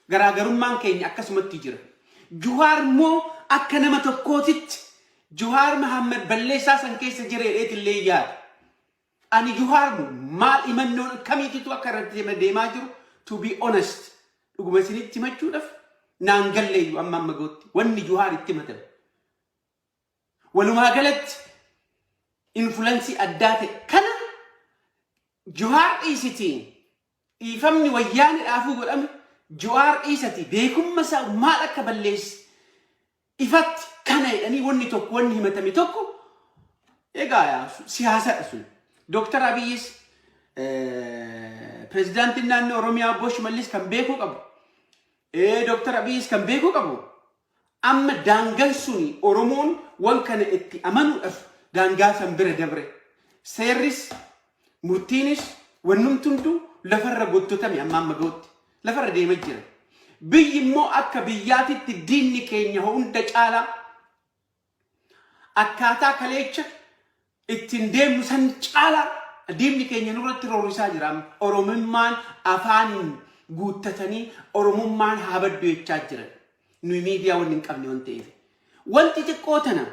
Garaagarummaan keenya akkasumatti jira. Juhaar immoo akka nama tokkootitti Juhaar Mahammad balleessaa san keessa jira jedheetillee yaada. Ani Juhaar maal imannoon akkamiititu akka irratti deemaa jiru, to be honest, dhuguma isinitti himachuudhaaf naan galleeyyu amma amma gootti wanni Juhaar itti himatame. Walumaa galatti influence addaa ta'e kana Juhaar dhiisitiin dhiifamni wayyaane dhaafuu godhame. Juhaar dhiisati beekumsa isaa maal akka balleesse ifatti kana jedhanii wanni tokko wanni himatame tokko egaa siyaasadha sun. Dooktar Abiyyis, pirezidaantiin naannoo Oromiyaa obbo Shimallis kan beekuu qabu. Dooktar Abiyyis kan beekuu qabu. Amma daangaan suni Oromoon wan kana itti amanuudhaaf daangaa san bira dabre. Seerris murtiinis wannumti hunduu lafarra gottotame amma amma ga'utti. Lafarra deemaa jira. Biyyi immoo akka biyyaatitti diinni keenya hunda caalaa akkaataa kaleecha ittiin deemnu san caalaa diinni keenya nurratti roorrisaa jira. Oromummaan afaaniin guuttatanii Oromummaan haa baddu jechaa jiran. Nuyi miidiyaa wanni hin qabne waan ta'eef. Wanti xiqqoo tana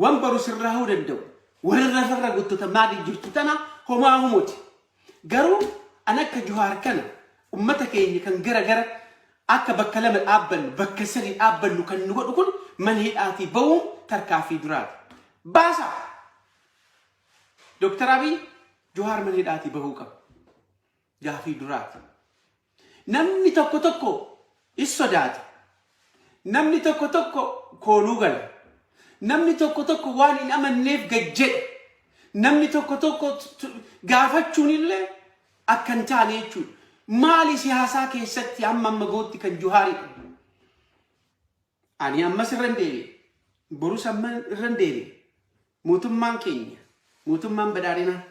wan baru sirraahuu danda'u. Warri lafarra guuttatamaa jirtu tana homaa humuti. Garuu an akka Juhaar kana ummata keenya kan gara gara akka bakka lama dhaabbannu, bakka sadi dhaabbannu kan nu godhu kun mana hidhaatii bahuun tarkaaffii duraati. Baasa! Dooktar Abiy, Juhaar mana hidhaatii bahuu qaba. Gaafii duraati. Namni tokko tokko is sodaata. Namni tokko tokko kooluu gala. Namni tokko tokko waan hin amanneef gad jedha. Namni tokko tokko gaafachuun illee akka hin taane jechuudha. Maali siyaasaa keessatti hamma amma gootti kan Juhaaridha? Ani ammas irra hin deebi'e. Borus amma irra hin deebi'e. Mootummaan keenya, mootummaan badhaadhinaa,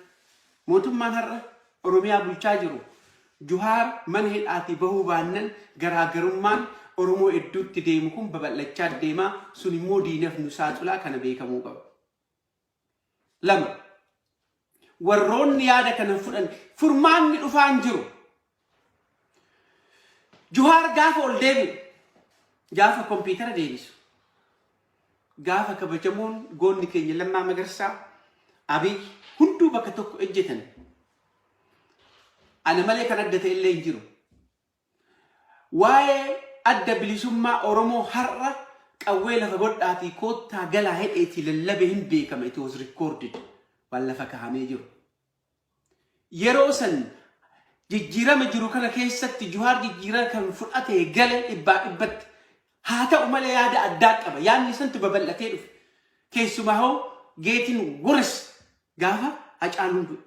mootummaan har'a Oromiyaa bulchaa jiru Juhaar mana hidhaatii bahuu baannan garaagarummaan Oromoo hedduutti deemu kun babal'achaa deemaa, sun immoo diinaf nu saaxilaa, kana beekamuu qaba. Lama, warroonni yaada kana fudhan furmaanni dhufaa hin jiru. Juhaar gaafa ol deebi'u, gaafa kompiitara deebisu, gaafa kabajamoon goonni keenya Lammaa Magarsaa, Abiy hunduu bakka tokko ejjetan ana malee kan adda ta'e illee hin jiru. Waa'ee Adda Bilisummaa Oromoo har'a qawwee lafa godhaatii koottaa galaa hedheetii lallabe hin beekama, it was recorded, waan lafa kahamee jiru. Yeroo san jijjiirama jiru kana keessatti Juhaar jijjiirama kan fudhate gale dhibbaa dhibbatti. Haa ta'u malee yaada addaa qaba. Yaadni santu babal'atee dhufe. Keessumaa hoo geetiin worse gaafa Hacaaluun du'e.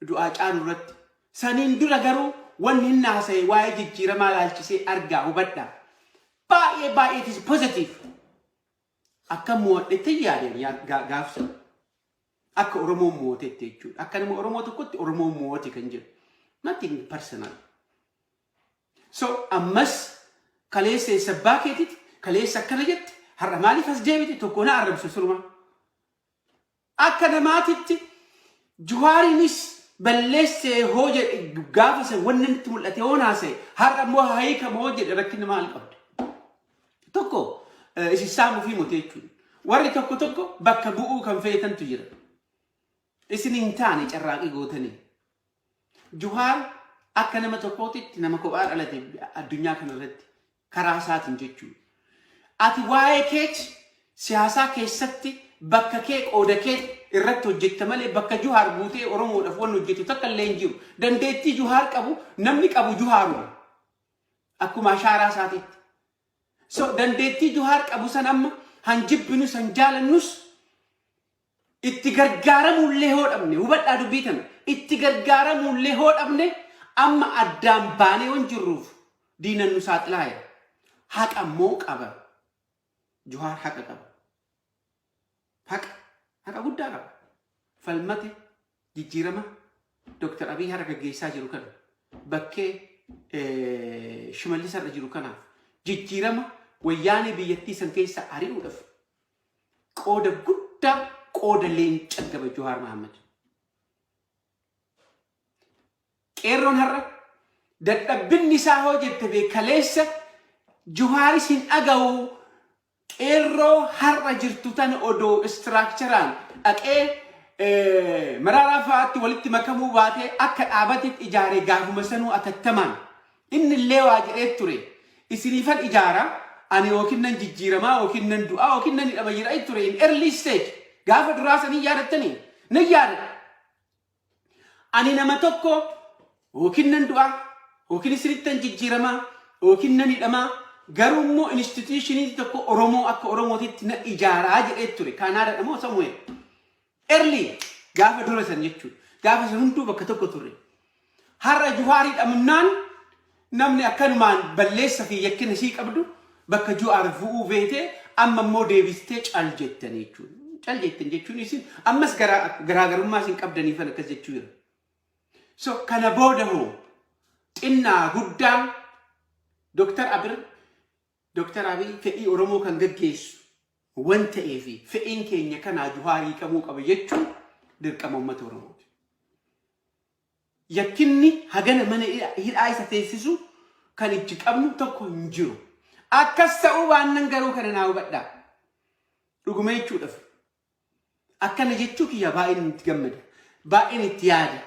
Du'aa Hacaaluu irratti. Saniin dura garuu wanni inni haasa'e waa'ee jijjiiramaa ilaalchisee argaa hubadhaa. Baay'ee baay'eetis positive. Akka mo'adhetti yaadeen gaafsan. Akka Oromoon mo'atetti jechuudha. Akka nama Oromoo tokkotti Oromoon mo'ate kan jedhu. Nothing personal. So ammas kaleessa eessa abbaa keetiiti, kaleessa akkana jette, har'a maaliif as deebite, tokko na arrabsu suruma. Akka namaatitti Juhaariinis balleessee hoo jedhe, gaafa san wanni nutti mul'ate hoo naasa'e, har'a immoo haa hiikamu hoo jedhe, rakkina maal qabda? Tokko isin saamuu fi mute jechuudha. Warri tokko tokko bakka bu'uu kan feetantu jira. Isin hin taane carraaqii gootanii. Juhaar akka nama tokkootitti nama kophaa dhalate addunyaa kanarratti karaa isaatiin jechuudha. Ati waa'ee keeti siyaasaa keessatti bakka kee qooda kee irratti hojjetta malee bakka Juhaar buutee Oromoodhaaf wanni hojjetu takka illee hin jiru. Dandeettii Juhaar qabu namni qabu Juhaaruma. Akkuma ashaaraa isaatiitti. So dandeettii Juhaar qabu san amma han jibbinus han jaalannus itti gargaaramuullee hoo dhabne, hubadhaa dubbii tana, itti gargaaramuullee hoo dhabne, amma addaan baanee waan jirruuf diinan nu saaxilaa jira. Haqa immoo qaba. Juhaar haqa qaba. Haqa haqa guddaa qaba. Falmate jijjiirama Dr. Abiy har'a gaggeessaa jiru kana bakkee Shimallis har'a jiru kanaaf jijjiirama wayyaanee biyyattii san keessa ari'uudhaaf qooda guddaa, qooda leenca qaba Jawaar Mahammad. Qeerroon har'a Dadhabbinni isaa hoo jette beekaleessa Juhaaris hin dhaga'u. Qeerroo har'a jirtu tana odoo structure-aan dhaqee Maraaraa fa'aatti walitti makamuu baatee akka dhaabatitti ijaare gaafuma sanuu atattamaan. Inni illee waa jedhee ture. Isiniifan ijaara, ani yookiin nan jijjiiramaa, yookiin nan du'aa, yookiin nan hidhama jedhee ture in early stage. Gaafa duraa sanii yaadattanii? Nan yaadadha. Ani nama tokko yookiin nan du'aa, yookiin isinittan jijjiiramaa, yookiin nan hidhamaa, garuu immoo institution tokko Oromoo akka Oromootitti na ijaaraa jedhee ture. Kaanaadaadha moo somewhere. Early gaafa dura san jechuudha. Gaafa san hunduu bakka tokko ture. Har'a Juhaar hidhamnaan namni akkanumaan balleessa fi yakkina isii qabdu bakka Juhaar bu'uu beetee amma immoo deebistee cal jettan jechuudha. Cal jettan jechuun isin ammas garaagarummaa isin qabdaniifan akkas jechuu jira. So kana booda hoo xinnaa guddaan Dr. Abiy fedhii Oromoo kan gaggeessu wan ta'eefi fedhiin keenya kanaa Juhaar hiikamuu qaba jechuun dirqama uummata Oromooti. Yakkinni hagana mana hidhaa isa teessisu kan itti qabnu tokko hin jiru. Akkas ta'uu baannan garuu kana naa hubadhaa. Dhuguma jechuudhaaf. Akkana jechuu kiyya baay'een itti gammada. Baay'een itti yaada.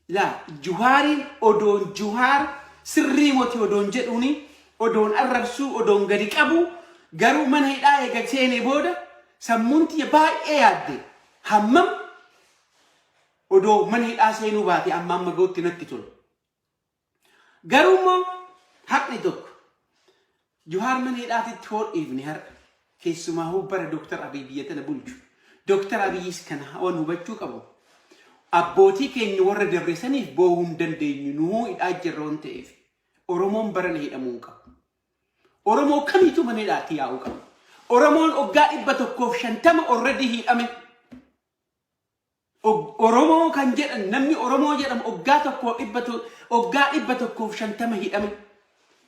Laa, Juhaariin odoon Juhaar sirrii moti odoon jedhuuni, odoon arrabsuu, odoon gadi qabu, garuu mana hidhaa eega seenee booda sammuun tiyya baay'ee yaadde, hammam odoo mana hidhaa seenuu baate amma amma ga'utti natti tola. Garuu immoo haqni tokko, Juhaar mana hidhaatitti hoo dhiifne, har'a keessumaa hoo bara Dooktar Abiy biyya tana bulchu, Dooktar Abiyyis kana waan hubachuu qabu, abbootii keenya warra dabre saniif boohuu hin dandeenyu, nuhuu hidhaa jirra waan ta'eef. Oromoon barana hidhamuu hin qabu. Oromoo kamiitu mana hidhaatti yaa'uu qaba? Oromoon waggaa 150 already hidhame. Oromoo kan jedhan, namni Oromoo jedhamu waggaa 150 hidhame.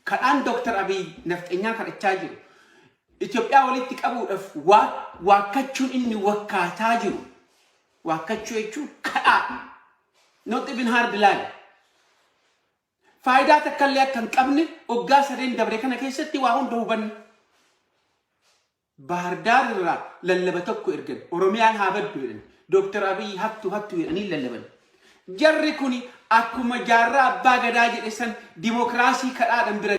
Kadhaan Dooktar Abiy nafxenyaa kadhachaa jiru. Itoophiyaa walitti qabuudhaaf waakkachuun inni wakkaataa jiru. Waakkachuu jechuun kadhaa. Not even hard line. Faayidaa takkallee akka hin qabne waggaa 3 dabre kana keessatti waa hunda hubanne. Bahardaar irraa lallaba tokko ergan. Oromiyaan haa baddu jedhan. Dooktar Abiy hattu hattu jedhanii lallaban. Jarri kuni akkuma Jaarraa Abbaa Gadaa jedhe san dimokiraasii kadhaadhaan bira